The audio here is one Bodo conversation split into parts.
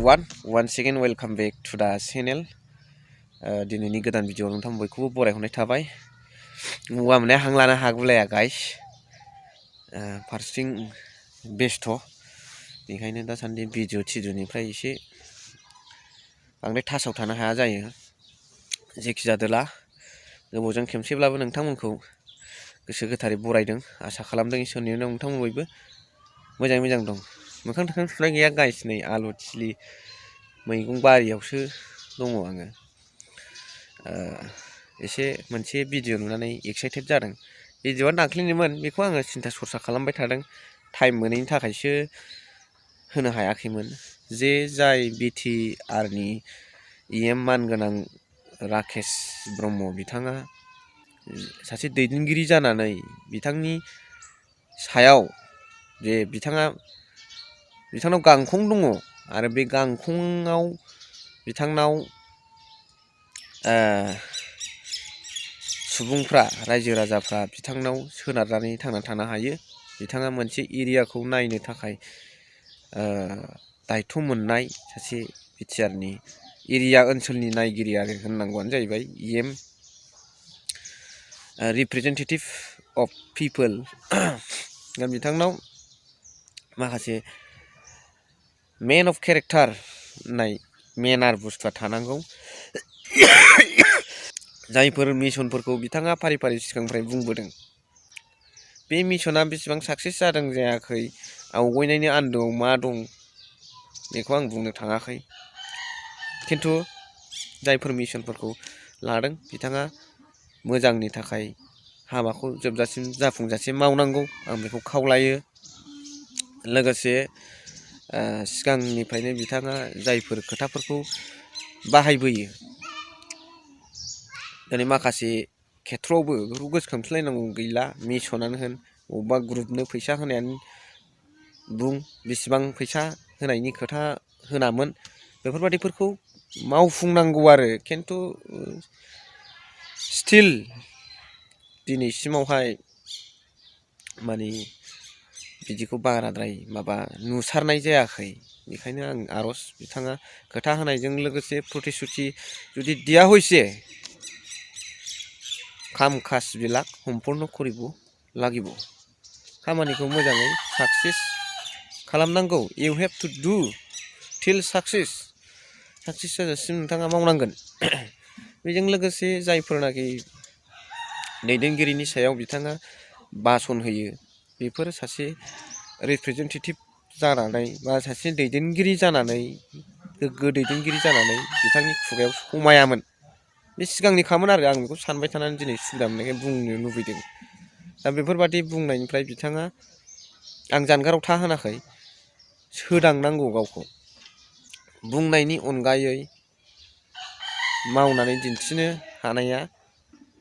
everyone, once again welcome back to the channel. दिनैनि गोदान भिडिअ नोंथां बयखौबो बरायहरनाय थाबाय। गगा मोननाया हां लानो हागुलाया गाइस। फारसेथिं बेस्थ' बेखायनो दासान्दि भिडिअ थिडिअनिफ्राय एसे बांद्राय टाचाव थानो हाया जायो। जेखि जादोला गोबावजों खेमसेब्लाबो नोंथांमोनखौ गोसो गोथारै बरायदों। आसा खालामदों इसोरनि उनाव नोंथांमोन बयबो मोजाङै मोजां दं। मोखां थोखां सुनाय गैया गाइस, नै आलु थिलि मैगं बारियावसो दङ आङो। एसे मोनसे भिडिअ नुनानै एक्साइटेड जादों। भिडिअआ दाख्लैनिमोन, बेखौ आङो सिन्था सरसा खालामबाय थादों। टाइम मोनैनि थाखायसो होनो हायाखैमोन। जे जाय बिटिआरनि EM मानगोनां राकेश ब्रह्म बिथाङा सासे दैदेनगिरि जानानै बिथांनि सायाव जे बिथांनाव गांखं दङ आरो बे गांखंआव बिथांनाव सुबुंफ्रा रायजो राजाफ्रा बिथांनाव सोनारनानै थांना थानो हायो। बिथाङा मोनसे एरियाखौ नायनो थाखाय दायथ' मोननाय सासे बिटिआरनि एरिया ओनसोलनि नायगिरि आरो होननांगौआनो जाहैबाय EM रिप्रेजेन्टेटिभ अफ पिपोल। दा बिथांनाव माखासे मेन अफ केरेक्टार होननाय मेनार बुस्थुआ थानांगौ। जायफोर मिशनफोरखौ बिथाङा फारि फारि सिगांनिफ्राय बुंबोदों, बे मिशना बेसेबां साक्सेस जादों जायाखै, आवगायनायनि आन्दोआव मा दं बेखौ आं बुंनो थाङाखै। खिन्थु जायफोर मिशनफोरखौ लादों बिथाङा मोजांनि थाखाय हाबाखौ जोबजासिम जाफुंजासिम मावनांगौ, आं बेखौ खावलायो। लोगोसे सिगांनिफ्रायनो बिथाङा जायफोर खोथाफोरखौ बाहायबोयो, दिनै माखासे खेथ्रआवबो बेफोरखौ गोसोखांफिनलायनांगौ गैला। मिशनानो होन, बबेबा ग्रुपनो फैसा होनायानो बुं, बेसेबां फैसा होनायनि खोथा होनामोन, बेफोरबादिफोरखौ मावफुंनांगौ आरो। खिन्थु स्टिल दिनैसिमावहाय माने बिदिखौ बाराद्राय नुसारनाय जायाखै। बेखायनो आं आर'ज, बिथाङा खोथा होनायजों लोगोसे प्रतिश्रुति जुदि দিয়া হৈছে, কাম কাজবিলাক সম্পূৰ্ণ কৰিব লাগিব। खामानिखौ मोजाङै साक्सेस खालामनांगौ। इउ हेभ टु डु टिल साक्सेस जाजासिम नोंथाङा मावनांगोन। बेजों लोगोसे जायफोरनाखि दैदेनगिरिनि सायाव बिथाङा भाषण होयो, बेफोर सासे रिप्रेजेन्टेटिभ जानानै बा सासे दैदेनगिरि जानानै, गोग्गो दैदेनगिरि जानानै बिथांनि खुगायाव समायामोन। बे सिगांनिखामोन आरो आं बेखौ सानबाय थानानै दिनै सुबिदा मोननायखाय बुंनो लुबैदों। दा बेफोरबादि बुंनायनिफ्राय बिथाङा, आं जानगाराव था होनाखै, सोदांनांगौ गावखौ। बुंनायनि अनगायै मावनानै दिन्थिनो हानाया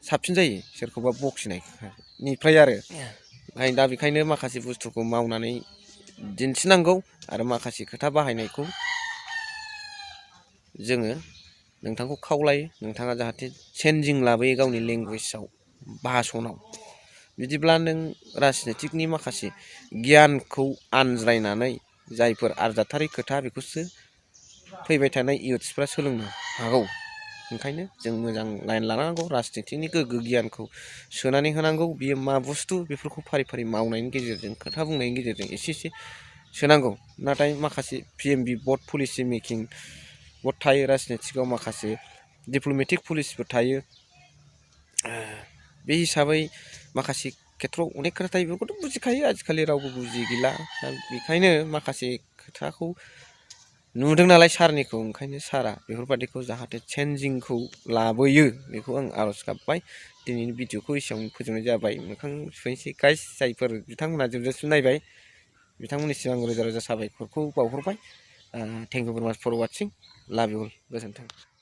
साबसिन जायो सोरखौबा बखिनायनिफ्राय आरो। दा बेखायनो माखासे बुस्थुखौ मावनानै दिन्थिनांगौ आरो माखासे खोथा बाहायनायखौ जोङो नोंथांखौ खावलायो। नोंथाङा जाहाथे चेन्जिं लाबोयो गावनि लेंगुवेजाव, भाषणाव। बिदिब्ला नों राजनितिकनि माखासे गियानखौ आनज्रायनानै जायफोर आरजाथारि खोथा, बेखौसो फैबाय थानाय इयुथ्सफ्रा सोलोंनो हागौ। ओंखायनो जों मोजां लाइन लानांगौ, राजनितिकनि गोग्गो गियानखौ सोनानै होनांगौ। बियो मा बुस्थु बेफोरखौ फारि फारि मावनायनि गेजेरजों, खोथा बुंनायनि गेजेरजों एसे एसे सोनांगौ। नाथाय माखासे PMB board policy making board थायो राजनितिकआव, माखासे डिप्ल'मेटिक पलिसिफोर थायो। बे हिसाबै माखासे खेथ्रआव अनेक खोथा थायो, बेफोरखौथ' बुजिखायो। आजिखालि रावबो बुजियै गैला। दा बेखायनो माखासे खोथाखौ नुदों नालाय सारनिखौ, ओंखायनो सारा बेफोरबादिखौ जाहाथे चेन्जिंखौ लाबोयो, बेखौ आं आर'ज गाबबाय। दिनैनि भिडिअखौ एसेयावनो फोजोबनाय जाबाय। मोखां सुहैनोसै गाइस। जायफोर बिथांमोनहा जोबजासिम नायबाय, बिथांमोननिसिम आं रोजा रोजा साबायखरखौ बावहरबाय। थेंक इउ भेरि माच फर वाचिं। लाभ इउ अल। गोजोन्थों।